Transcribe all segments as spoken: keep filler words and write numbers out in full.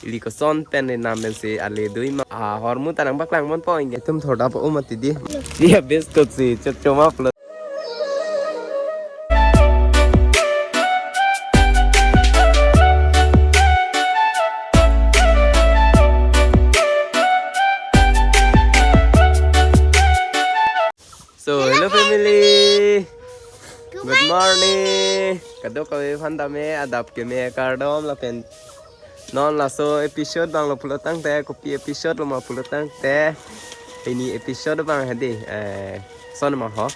Ili koson pen ri nam pensi ale dui ma. Ah, hormu ta nangpaklang ponpo, ingke itum thorda po mati di. Dia biscuit si chot choma pulo. So, hello family. Good morning. Kadokave aphan tame adap keme kardom lapen non laso episode abang lo pulo tangte, kopi episode lo ma pulo tangte, pini episode abang hedi, eh, son ma ho,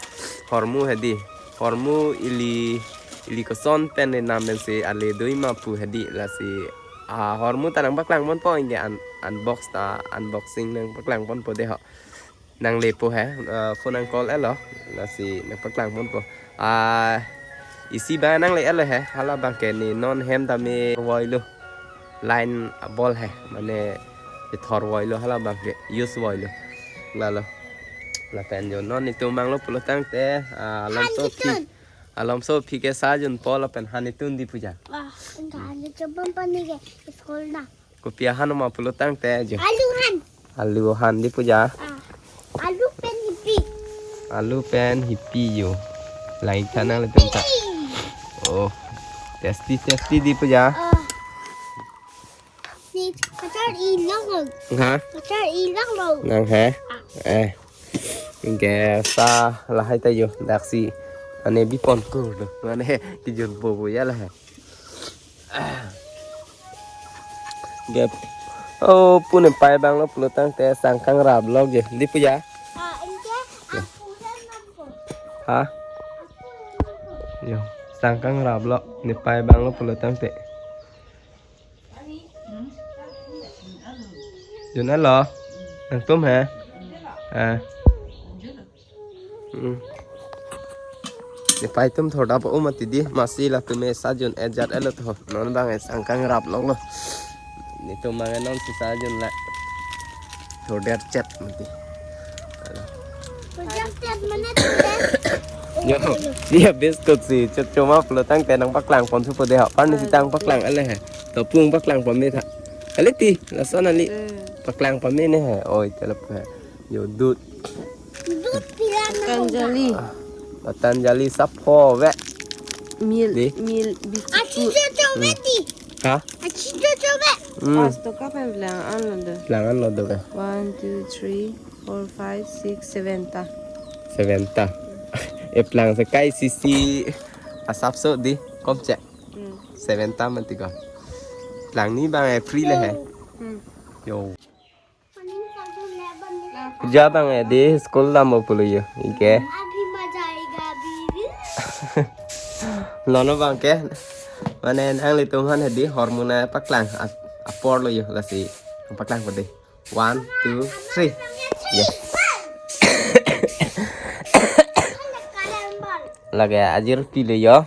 hormu hedi, hormu ili, ili koson pen ri nam pensi ale dui ma pu hedi, lasi, ah, hormu ta nangpaklang ponpo, ingke un-, unbox ta, unboxing nangpaklang ponpo de ho. Nanglepo he, ah, phone nang call etlo, lasi nangpaklang ponpo. Ah, isi abang nangle etlo he, hala abangke ne non hem tame voilo. Line abol he, mane ithor voilo, hala abangke use voilo. Lalo. Lapen jo non itum abang lo pulo tangte, ah, alomso aphi. Nelitum. Alomso aphi ke sa junpo lapen han itun di puja. Wah, enggak ada coba panik ke sekolah. Kopi ahan ma pulo tangte jo. Alu han. Alu han di puja. Ah. Alu pen hipi. Alu pen hipi jo. Laik thanang le pen ta. Oh. Tasty, tasty di puja. Ah. Si, pacar ilong lo. Ha? Pacar ilong lo. Nang he? Ah. Eh. Ingke sa lahai ta jo. Daksi. Mane bipon ko lo. Mane kijun bobo ya lah he. Gap. Oh, pune pai abang lo pulo tangte sangkang rap lok je. Di puja? Ah, enke aku dan mampu. Ha? Aku dan mampu. Yo, sangkang rap lok. Ne pai abang lo pulo tangte. Jun etlo. Nangtum he? Ah. Hmm. Ne pai atum thorda po mati di, masi latum me sa jun-et jat etlo to. Non abang sangkang rap lok lo. Netum abang non si sa jun la. Thorder chat mati. Thorder chat mane thorder. Yo, dia biscuit si chot choma pulo tangte nangpaklang ponpo de ha. Pan si tang paklang ale he. To pung paklang pon me tha. Ale ti, lason ali. Eh. Paklang pon me ne he. Oi, telep he. Yo, dut. Dut pila na Patanjali. Ah, Patanjali sapho ve. Mil, Di? Mil biscuit. Achi jo jo ve ti. Ha? Achi jo jo ve. Hmm. Pas to kapen lang an lo do. Lang an lo do ve. One, two, three, four, five, six, seven ta. Seven ta. E plang sekai sisi asapso di komche. Hmm. Seven ta mati ko. Plang ni abang e free le he. Hmm. Yo. Ja abang e di school dampo pulo yo. Ingke. अभी मजा आएगा अभी। Nono abangke. Mane nanglitum aphan hedi hormu nangpaklang ap-, apor lo yo lasi. Paklang pade. One, two, three. Yes. Lake ajir pilo yo.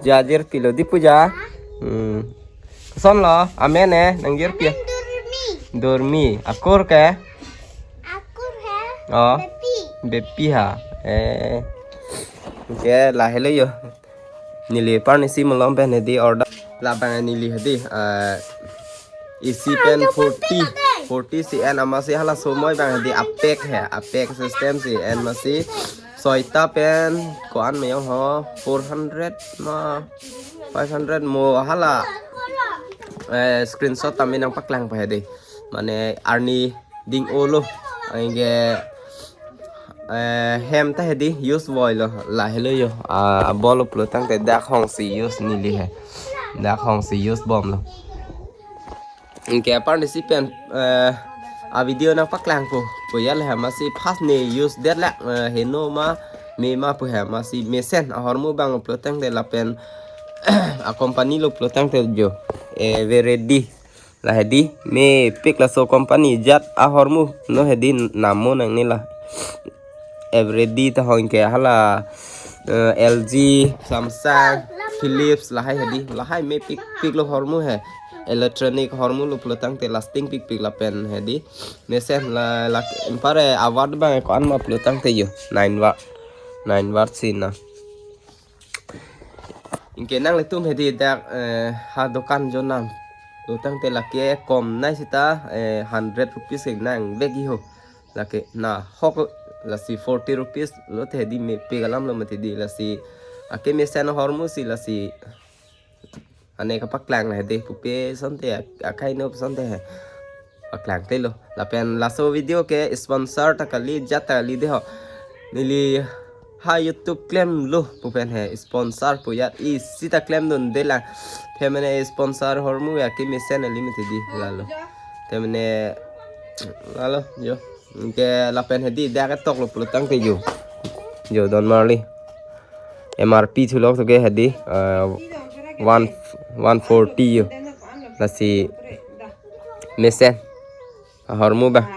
Ja ajir pilo di puja. Hmm. Koson lo, amen e, nangjirpi. Amen Durmi. Durmi. Akur ke? Akur he. Oh. Bepi. Bepi ha. Eh. Ke lahelo yo. Neli apar ni si malom pen hedi order. Labang neli hedi, eh, isi pen forty, forty C N amatsi hala somoi abang hedi apek he, apek system si, en amatsi soita pen ko-an meyong ho, four hundred ma, five hundred mo hala, eh, screenshot tame nangpaklangpo hedi. Mane arni ding-o lo. Anke, eh, hem ta hedi use voi lo. Lahelo yo. Ah, abol lo pulo tangte dak hong si use neli he. Dak hong si use bom lo. Anke apar ni si pen, eh, a video nangpaklangpo. Puya le amatsi first ne use det la, eh, heno ma me ma pu he amatsi mesen ahormu abang lo pulo tangte lapen a company lo pulo tangte jo. Eh, Eveready. La hedi mepik laso company jat ahormu no hedi namo nangne la. Eveready ta hong ke hala, eh, L G, Samsung, Philips lahai hedi. Lahai mepik pik lo hormu he. Electronic hormu lo pulo tangte lasting pik pik lapen hedi. Mesen la, la, impare award abang ko-an ma pulo tangte yo. Nine watt. Nine watt si na. Anke nanglitum hedi dak, eh, ha dokan jo nang. Lo tangte lake komnei seta, eh, hundred rupees ke nangvek-i ho. Lake nahok lasi forty rupees lo te di, mepik alam lo mati di, lasi akemesen ahormu si lasi ane kapaklang la hedi pupe asonte, ak-, akai no asonte he. Paklang te lo. Lapen laso video ke sponsor ta kali, jat ta kali de ho. Neli ha YouTube klemlo pu pen he sponsor pu jat isi ta klemdunde lang. Pemene sponsor ahormu akemesen alim te di lalo. Temene lalo jo. Ke lapen hedi dak ketok lo pulo tangte jo. Jo don marli. M R P thulok to ke hedi, eh, one, one forty jo. Lasi mesen ahormu abang.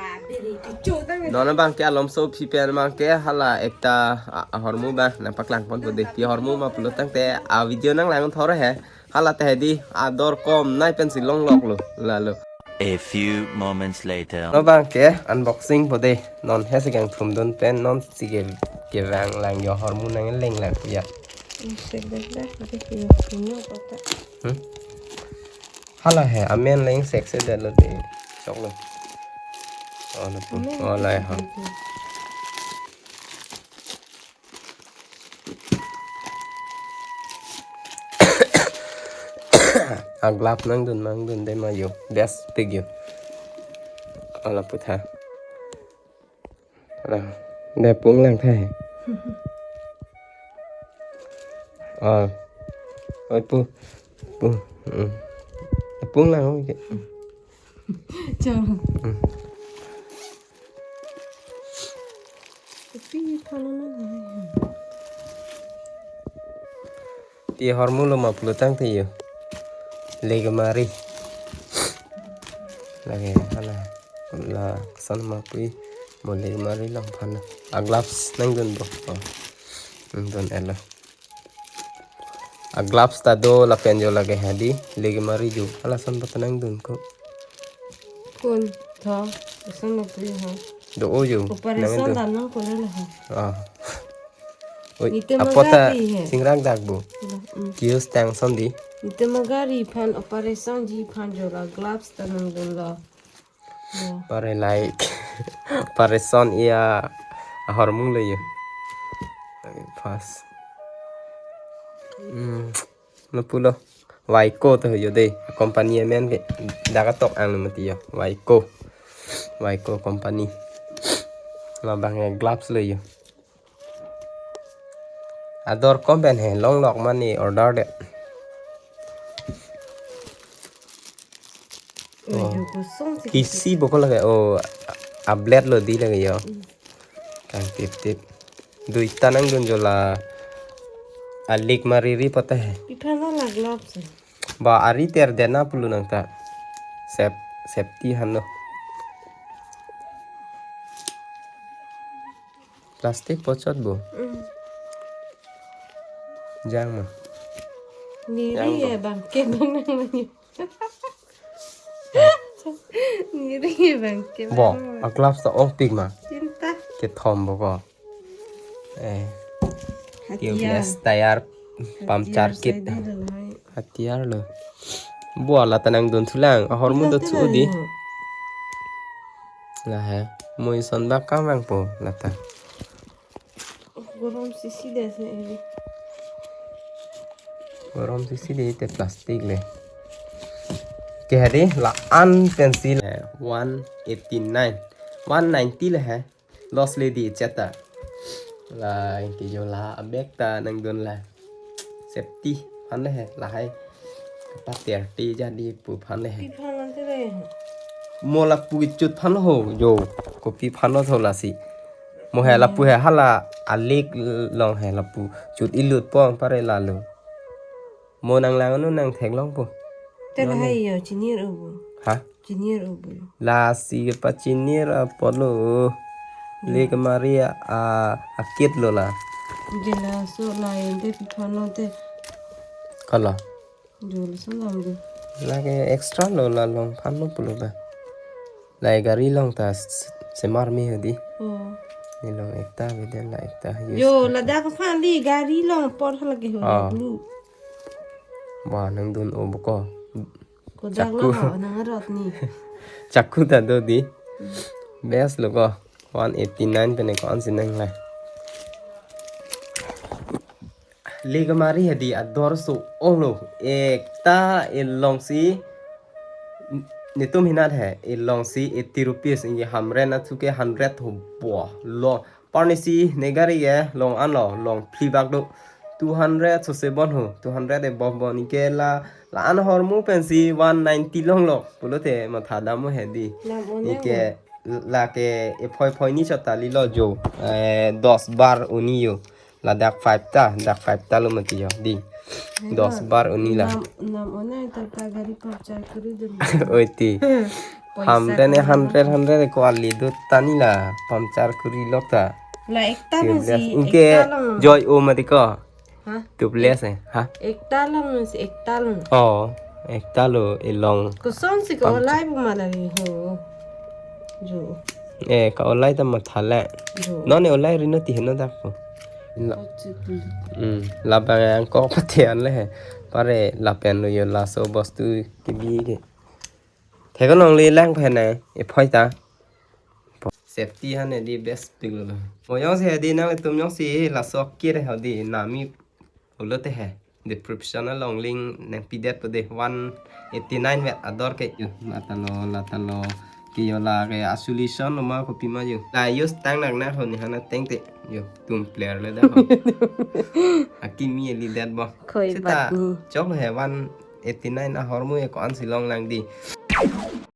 Non abang ke alomso pi pen abang ke hala ekta a-, ahormu abang nangpaklang ponpo de. Pi ahormu ma pulo tangte a video nanglang thor he. Hala te hedi ador komnei pensi longlok lo lalo. A few moments later. Non abang ke unboxing po de. Non he si kangthumdun pen non si ke, kevang lang jo ahormu nangleng lang ya. Insek dak dak, dak ke punya kota. Hmm? Hala he, amen lang sek se dalo de. Sok lo. Oh, lo pu. Amen. Oh, lai ha. A gloves nangdun, nangdunde ma jo. Best pik jo. Ala putha. Ala. De pung lang thai. Ah. Oi pu. Pu. Hmm. Pung lang oi ke. Chong. Hmm. Kopi thalo na. Ti ahormu lo ma pulo tangte jo. Legmari. Lake hala. La koson ma pu, mo legmari along aphan. A gloves nangdun bo. Oh. Nangdun elo. A gloves ta do lapen jo lake hedi, legmari jo. Hala ason pata nangdun ko. Kon tha, ason ma pri ha. Do-o jo. Operation nangdun. Dan nang ko le ha. Ah. Oi, nite apot ta magari he. Singrak dak bo. Hmm. Kios tang ason di. Nite magari aphan operation ji aphan jo la gloves ta nangdun la. Ya. Pare like. Pare son iya ahormu lo jo. Pas. Hmm. Lo pulo. Waiko to jo de. Company amen ke. Dak ketok ang lo mati jo. Waiko. Waiko company. Labang ke gloves lo jo. Ador kom pen he longlok mane order de. Oh. Oi, jo kosong si. Kisi bo ko lake, oh, a blade lo di lake jo. Hmm. Kangtip tip. Duita nangdun jo la. A legmari ri pata he. Pi aphan la gloves. Ba ari ter dena pulo nangta. Sep-, safety aphan lo. Plastic pochot bo. Mm. Jang ma. Ngiri jang bo. Ya bang ke bang nang nang. Ngiri ya bang ke bang. Bo, nang. A gloves ta ongpik ma. Chinta. Kethom bo ko. Eh. Hatiar. Tubeless tire puncture kit. Hatiar side lo hai. Hatiar lo. Bo la ta nangdun thulang, ahormu do thu di. Hatiar lo. La he. Mo ison bak kam vangpo la ta. Gorom sisi de se eri. Gorom sisi de te plastic le. Ke hadi la an pensi le one eighty nine. One ninety le he. Loss le di cheta. La ke jo la a bag ta nangdun la. Safety aphan le he la hai. Pater ti jadi pu aphan le he. Pi aphan le he. Mo lapu kechut aphan ho jo. Kopi aphan lo tho lasi. Mo he lapu he hala a lake along he lapu. Chut ilut pong pare lalo. Mo nanglang nu nangtheklongpo. Te la hai jo chinir ubu. Ha? Chinir ubu. Lasi kepachinir apotlo. Lake mari a, a kit lo la. Je laso lain te pi aphan lo te. Kala. Jo laso lang de. Lake extra lo la along aphan lo pulo ba. Lai gari along ta s-, semar me hedi. Oh. Ni along ekta beden la ekta. Yes. Jo, ladak aphan di gari along apor lake ho. Ah. Blue. Ba nangdun o bo ko. Kodak Chaku. Lo ho, nang arot ni. Chaku ta do di. Best lo ko. One eighty nine pen ko-an si nang la. Legamari hedi ador so-ong lo. Ekta elong si netum hinat he. Elong si eighty rupees. Ingi hamren athu ke hundred ho bo. Lo. Parnisi ne gari ke long an lo, long phli bak do. Two hundred so se bon ho, two hundred e bon bon, inke la, la-an ahormu pensi one ninety long lo. Pulote matha dam mo hedi. Lam one. Inke la ke ephoi phoi ni chot ta li lo jo. Eh, dos bar uni jo. Ladak five ta, dak five ta lo mati jo. Di. Dos bar uni la. Lam, lam one ta ta gari puncture kuri dun. Oi ti. Poisa hamren e ko hundred, hundred ko ali do tani la puncture kuri lok ta. La ekta. Tubeless. Masi inke ekta long. Joy o mati ko. Ha? Tubeless e. Ha? Ekta long masi ekta long. Oh, ekta lo elong. Koson si ko puncture. Olai bu malari ho. Jo. Eh, ka olai ta matha le. Jo. Non e olai rino ti heno dak ko. La. Kotsi tu. Hmm, labang yang ko pati an le he. Pare lapen lo jo laso bostu kebi ke. Thekon longle lang phen nai, ephoi ta. Safety han hedi best pik lo. Mo jongsi hedi nangtum jongsi laso kir hedi nami pulote he. Description along link nangpidet po de one eighty nine vet ador ke jo. La ta lo, la ta lo. Ke jo la ke a solution lo ma kopi ma jo. La use tang nak nak ho ni hana teng te. Jo, tum player le da ho. Akimi eli det bo. Khoi seta bat ni. Chok he one eighty nine ahormu e ko-an si long lang di.